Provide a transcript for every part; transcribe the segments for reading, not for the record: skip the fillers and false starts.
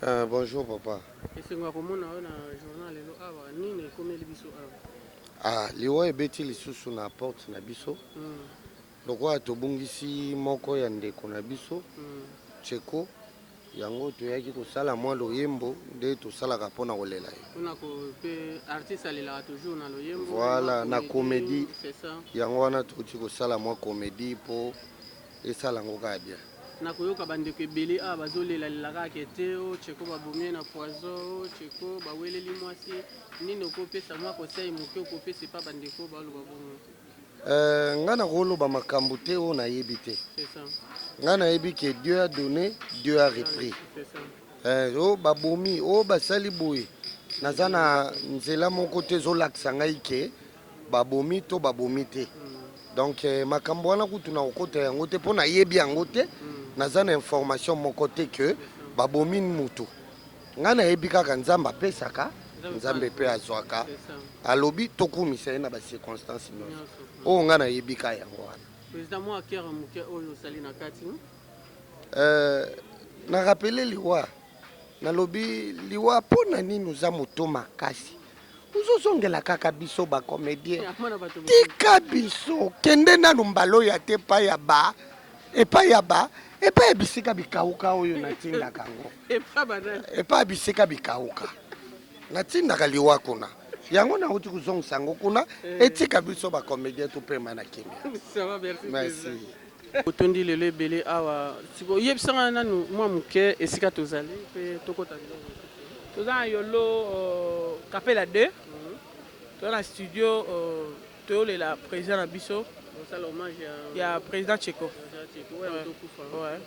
Bonjour papa. Esengo ya komona yo na journal lelo awa. Nini ekomeli biso awa? Ah, liwa ebeti lisusu na porte na biso. Lokola tobungisi moko ya ndeko na biso, Tsheko, yango toyaki kosala mwa loyembo nde tosalaka mpona kolela ye. Mpona ko pe artiste alelaka toujours na loyembo. Voilà, na comédie. C'est ça. Yango wana touti kosala mwa comédie mpo esala yango kaka bien. Na koyoka bandeko ebele awa bazolelalela kaka ke te o Tsheko babomi ye na poison, o Tsheko baweleli mwasi. Nini okopesa mwa conseil moke okopesa epa bandeko baloba bongo? Nga nakoloba makambo te oyo nayebi te. C'est ça. Nga nayebi ke Dieu a donné, Dieu a repris. C'est ça. Oyo babomi, oyo basali boye, naza na nzela moko te ezolakisa ngai ke babomi to babomi te. Donc makambo wana kutu na kokota yango te mpo nayebi yango te. Naza na information moko te ke babomi mutu. Ngai nayebi kaka Nzambe apesaka, Nzambe mpe azwaka. Alobi tokumisa ye na bacirconstance nyonso. Oyo ngai nayebi kaka yango wana. Président, mwa kere moke oyo osali na kati. Na rappeler liwa, nalobi liwa mpo na nini oza moto makasi, ozozongela kaka biso bacomédien? Tika biso, kende nanu mbala oyo ate epai ya ba epai ya ba epai ya bisika bikauka oyo natindaka yango, epai ya bisika bikauka natindaka liwa kuna. Yango nauti kozongisa yango kuna. Etika biso bacomédien topema na kimia. Merci. Otondi lelo ebele awa. Siko oyebisanga nanu mwa moke esika tozali mpe tokota biloko. Toza na Yolo, Kapela 2. Toza na studio, toyolela président na biso. Osala hommage ya président Tsheko. Ouais.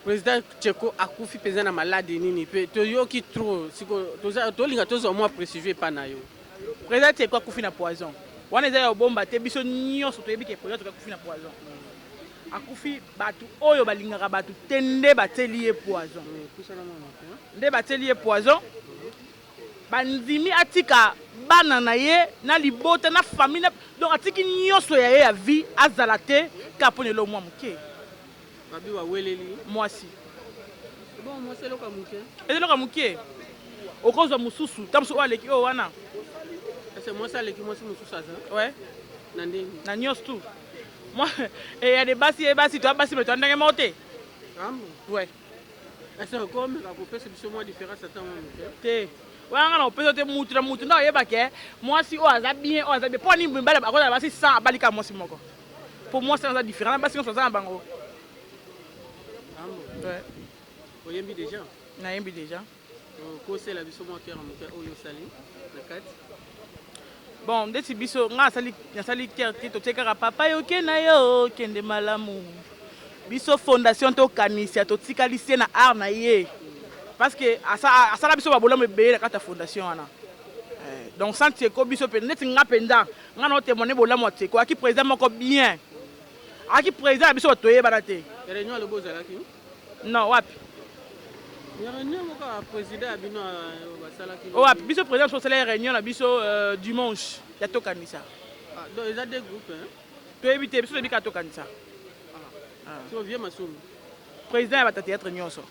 Président Tsheko akufi mpenza na maladi nini? Mpe toyoki trop siko, tolinga tozwa mwa précision epa na yo. Président Tsheko akufi na poison. Wana eza ya obomba te, biso nyonso toyebi ke président Tsheko akufi na poison. Akufi, bato oyo balingaka bato te nde batieli ye poison, nde batieli ye poison. Bandimi atika bana na ye na libota na famille na, donc atiki nyonso ya ye ya vie, azala te kaka mpona eloko mwa moke. Babi baweleli mwasi. Bon, mwasi eloko ya moke? Eza eloko ya moke. Okozwa mosusu ta mosusu oyo aleki oyo wana. Ese mwasi aleki mwasi mosusu aza? Ouais. Na ndenge na nyonso tu ya de basi ye basi toya basi, me toya ndenge moko te. Ouais. Ese okomeka kopesa biso mwa différence ata mwa moke? Te, wana nga na kopesa te. Mutu na mutu nde oyeba ke mwasi oyo aza bien, oyo aza bien. Mpo nini mibali akozala basi 100, abali kaka mwasi moko? Mpo mwasi wana aza différent na basi nyonso aza na bango. Ouais. Oyembi déjà? Nayembi déjà. Kosela biso mwa kere moke oyo osali na kati. Bon, ndeti biso nga nasali, nasali kere te. Totie kaka papa yoke na yo, kende malamu. Biso fondation tokanisa totikali se na art na ye, parce que asala biso babolamu ebele na kati ya fondation wana. Donc sans Tieko, biso mpe neti nga mpenza, nga na otémoigne bolamu ya Tieko. Aki président moko bien, aki président na biso, bato toyebana te. Réunion alobi ozalaki? Non, wapi? Réunion moko ya président ya bino basalaki. Wapi? Biso président biso osala réunion na biso dimanche ya Tokanisa. Donc eza deux groupes, hein? Toyebi te, biso toyebi kaka Tokanisa. So vie Masumu? Président ya bato ya théâtre nyonso.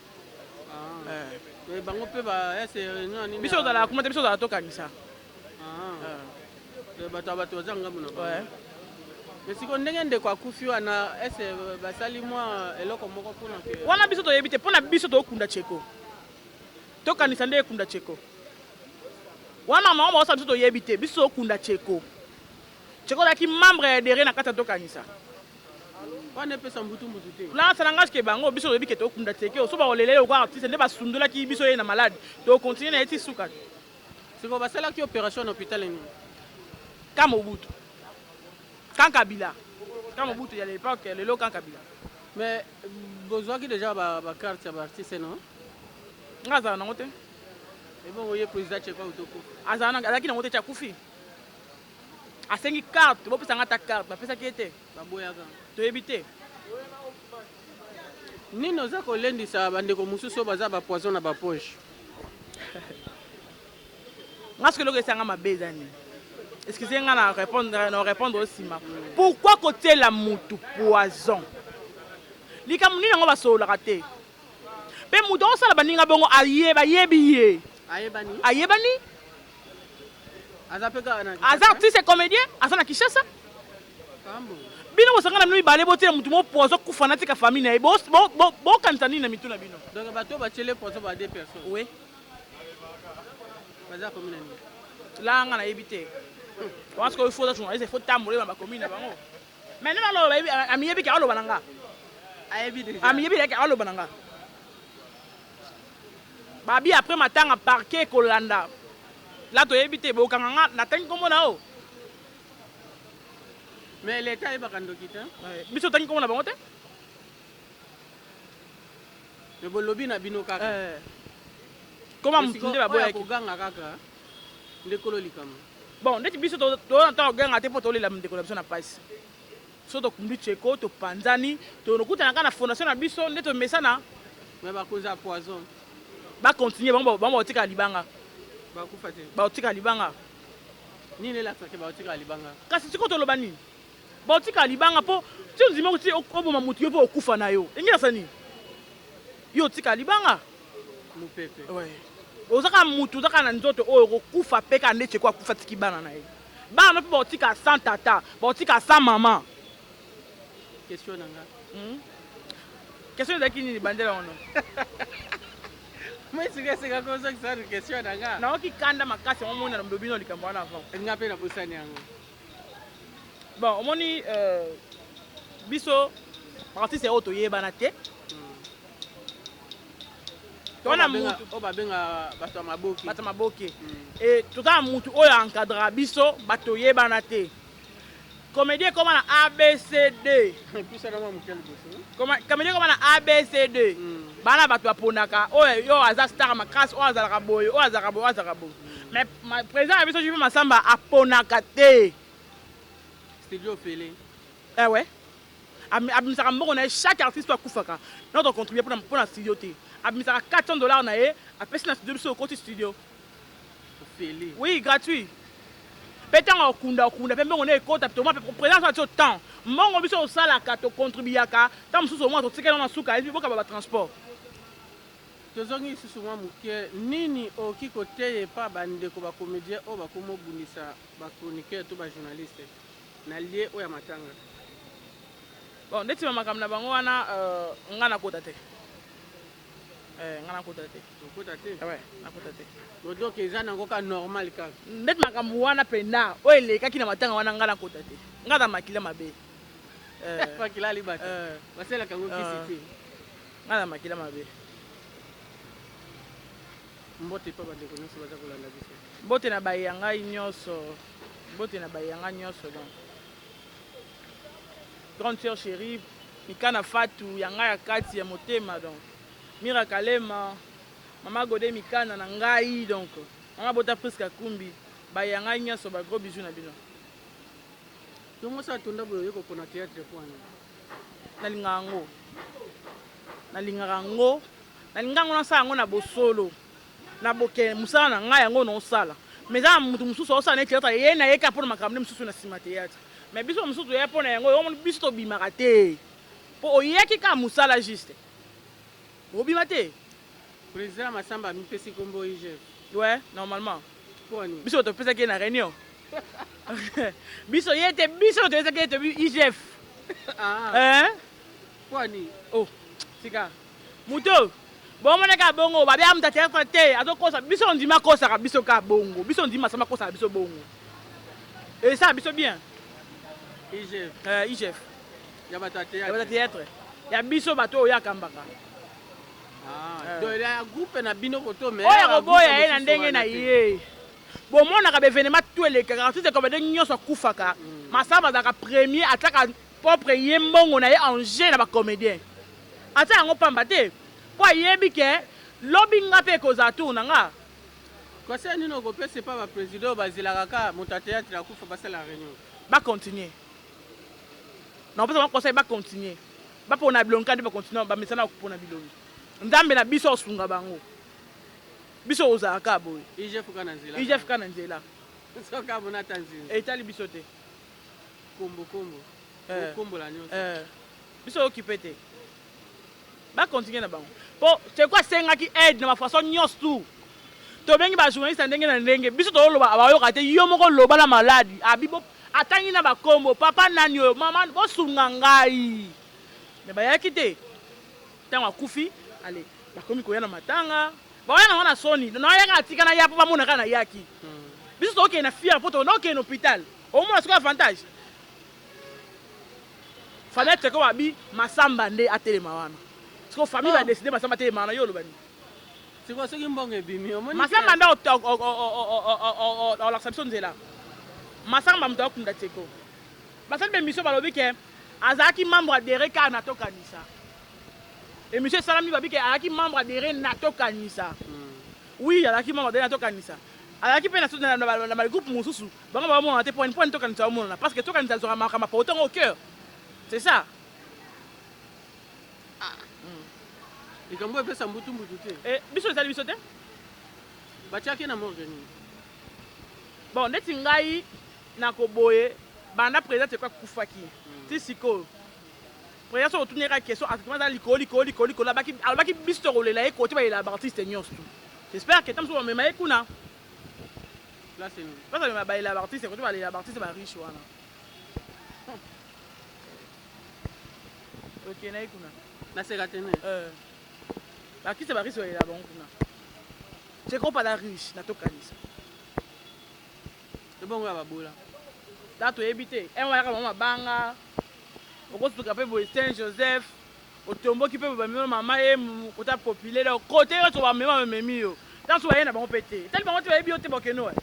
Bango mpe baese réunion nini? Biso ozalaka kuma te, biso ozalaka Tokanisa. Bato ya bato baza ngambo na bango. Mais sikoyo ndenge ndeko akufi wana, ese basali mwa eloko moko mpona ke Wana biso toyebi te. Mpona biso tokunda Tsheko, Tokanisa nde ekunda Tsheko. Wana mama baosala, biso toyebi te. Biso tokunda Tsheko. Tsheko azalaki membre ya adhéré na kati ya Tokanisa. Wana epesa mbutu mbutu te. Là ça n'engage ke bango. Biso toyebi ke tokunda Tsheko. So bakolela ye okwa artiste nde basundolaki biso ye na malade, tokontinue na ye ti suka. Sikoyo basalaki opération na hôpital nini? Ka Mobutu, kan Kabila, kan Mobutu ya l'époque, lelo kan Kabila. Mais bozwaki déjà bacarte ya baartiste, non? Nga azala nango te. Ebongo ye président Tsheko autokufa? Azalaki nango te. Ti akufi, asengi carte, bopesanga ata carte, bapesaki ye te. Baboyaka? Toyebi te. Nini oza kolendisa bandeko mosusu oyo baza bapoison na bapoche? Nga soki eloko esanga mabe eza nini? Excuse nga na répondre, na répondre nsima. Pourquoi kotiela mutu poison? Likambo nini yango basololaka te? Mpe moto akosala baninga bongo aye bayebi ye. Ayebani. Ayebani. Aza pe kaka na Aza artiste comédien, aza na Kinshasa. Kambo. Bino bosangana bino mibale botiela moto moko poison kufa na tika famille na ye. Bokanisa nini na mitu na bino? Donc bato batiele poison ba deux personnes. Oui. Baza commune nini? La nga nayebi te. Parce que il faut journaliste, il faut tamboler na ba commune na bango. Mais nde aloba yebi amiyebi ke aloba na nga. Ayebi déjà. Amiyebi ke aloba na nga. Babi après matanga parquet kolanda. La toyebi te bokanga nga natangi kombo na yo. Mais l'État ayebaka ndoki te. Biso totangi kombo na bango te. Mais bolobi na bino kaka. Eh. Koma mutu nde baboyaki. Koganga kaka nde kolo likambo. Bon, ndeti biso to to na ntango koganga te mpo tolela ndeko na biso na pasi. So tokumbi Tsheko, topanzani, tokutana kaka na fondation na biso nde tomesana. Mais bakonzi ya poison. Ba continuer bango bango baotika libanga. Bakufa te. Baotika libanga. Nini elakisaka baotika libanga? Kasi sikoyo toloba nini? Baotika libanga mpo ti ondima ti oboma motu yo mpo okufa na yo. Engi nasa nini? Yo otika libanga. Mopepe. Ouais. Oza kaka mutu, oza kaka na nzoto oyo okokufa mpe kaka nde Tsheko akufa tiki bana na ye. Bana mpe baotika sans tata, baotika sans mama. Question na nga. Question ezalaki nini bandela wana? Moi sika sika kozongisa question na nga. Nayoki kanda makasi yango omoni na lobi no likambo wana avant. Nga mpe nabosani yango. Bon, omoni biso artiste oyo toyebana te. Toza na mutu oyo babenga bato ya maboke. Bato ya maboke. E toza na mutu oyo encadraka biso, bato toyebana te. Comédie ekoma na ABCD. Pusana mwa moke liboso. Comédie ekoma na ABCD. Bana bato baponaka oyo yo aza star makasi, oyo azalaka boye, oyo azalaka boye, oyo azalaka boye. Mais président na biso JP Masamba aponaka te. Studio Fele. Eh ouais. Abimisaka mbongo na ye chaque artiste akufaka. Notre contribuer pour na studio te. Abimisaka $400 na ye, apesi na studio biso okoti studio. Fele. Oui, gratuit. Pe tango okunda okunda pe mbongo na ekota toma pe président atie temps. Mbongo biso osalaka to contribuaka, tango mosusu omwa totikela na suka ebi boka ba transport. Tozongi lisusu mwa moke, nini okoki koteya epa bandeko ba comédien oyo bakomi obundisa ba chroniqueur to ba journaliste na lieu oyo ya matanga? Bon, ndeti ba makambo na bango wana nga nakota te. Nga nakota te. Okota te? Ouais, nakota te. Bon, donc eza nango ka normal kaka. Ndeti makambo wana penda oyo elekaki na matanga wana nga nakota te. Nga na makila mabe. Makila libata. Basalaka yango kisi te. Nga na makila mabe. Mbote pa bandeko nyonso baza kolanda biso. Mbote na baye ya ngai nyonso. Mbote na baye ya ngai nyonso donc. Grande sœur chérie, Mikana Fatou, ya ngai ya kati ya motema donc. Mira Kalema, Mama Gode Mikana na ngai donc. Mama Bota Priska Kumbi, baye ya ngai nyonso ba gros bisous na bino. Tongo sa tonda boyo yoko pona théâtre po wana. Nalinga yango. Nalingaka yango. Nalinga yango nasala yango na bosolo. Na boke musala na ngai yango na osala. Mais eza na mutu mosusu osala na théâtre ye na ye ka pona makambo nde mosusu na sima théâtre. Mais biso mosusu toya pona yango, yo biso tobimaka te. Po oyaki kaka musala juste. Obima te. Président Massamba amipesi kombo IGF. Ouais, normalement. Poni. Biso topesaki ye na réunion. Biso ye te, biso topesaki ye tobi IGF. Ah. Hein? Poni. Oh, tika. Muto. Bon monaka bongo, babi amuta théâtre te, azokosa biso ndima kosaka biso ka bongo. Biso ndima sama kosaka biso bongo. Et ça biso bien. IGF. IGF. Ya bato ya théâtre. Ya bato ya théâtre. Ya biso bato oyo yakambaka. Ah, donc ya groupe na bino koto mais oyo akoboya ye na ndenge na ye. Bomonaka ba événement tout elekaka, artiste comédien nyonso akufaka. Masamba azalaka premier ataka propre ye mbongo na ye en jeu na ba comédien. Ata yango pamba te po ayebi ke lobi nga pe ekozala tour na nga. Conseil nini okopesa epa ba président oyo bazelaka kaka moto ya théâtre akufa basala réunion? Ba continuer. Na kopesa bango conseil ba continuer. Ba pona bilongi kaka nde ba continuer ba mesana kopona bilongi. Nzambe na biso asunga bango. Biso ozalaka kaka boye. IGF kaka na nzela. IGF kaka na nzela. Soki amona ata nzinzi. Etali biso te. Kombo kombo. Kombola nyonso. Biso okipe te. Ba continuer na bango. Po Tsheko asengaki aide na ba façon nionso tout. Tobengi ba journaliste ya ndenge na ndenge. Biso tozoloba bayoka te. Yo moko loba na maladi. Abi bo atangi na ba kombo. Papa nani oyo? Maman bosunga ngai. Mais bayaki te. Tango akufi, allez, bakomi koya na matanga. Baoya na ngo na soni. Nayaka atika naya po bamona kaka nayaki. Biso tokokende na fière po tokende na hopital. Omona sikoyo avantage. Famille ya Tsheko babi Masamba nde atelema wana. Sikoyo famille ba decide Masamba atelema wana yo oloba nini? Sikoyo soki mbongo ebimi omoni Masamba nde akolakisa biso nzela. Masamba moto akunda Tsheko. Basali ba emission balobi ke azalaki membre adhere kaka na Tokanisa. Emission esalami babi ke azalaki membre adhere na Tokanisa. Oui, azalaki membre adhere na Tokanisa. Azalaki pe na ba groupe mosusu. Bango ba monana te pona nini tokanisa ba monana parce que tokanisa azwaka makambo ya poto yango au cœur c'est ça. Ah. Likambo epesa mbutu mbutu te. Eh, biso ezali biso te. Batiaki na morgue nini? Bon, neti ngai nakoboye banda président Tsheko akufaki ti sikoyo président soki otuni ye kaka question atutuma aza likolo likolo likolo likolo alobaki biso tokolela ye kote balela baartiste nyonso tout. J'espère que ntango mosusu bamema ye kuna. Place nini? Place amema balela ba artiste kote balela ba artiste ba riche wana. Ok na ye kuna. Na seka te ne. Euh. Ba artiste ba riche balela bango kuna. Tsheko pala riche na tokanisa. Ebongo ya babola. Ta toyebi te. Eh wana kaka mabanga. Okosuka pe boye Saint Joseph. Otomboki pe ba mema mama ye kota populaire donc kote yoso ba mema bamemi yo tanso baye na bango pe te etali bango te bayebi yo te bokende wa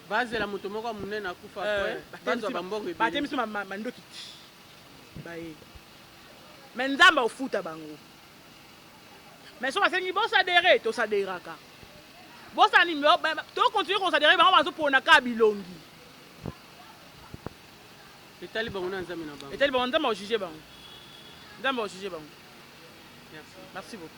bazela moto moko ya monene akufa après bazwa bambongo ebele batemisi mandoki ti baye mais nzambe akofuta bango mais soki basengi bosadere tosaderaka bosala nini tokontinue kosadere bango bazopona kaka bilongi Etali bango na Nzambe na bango. Etali bango Nzambe ako juger bango. Nzambe ako juger bango. Merci. Merci beaucoup.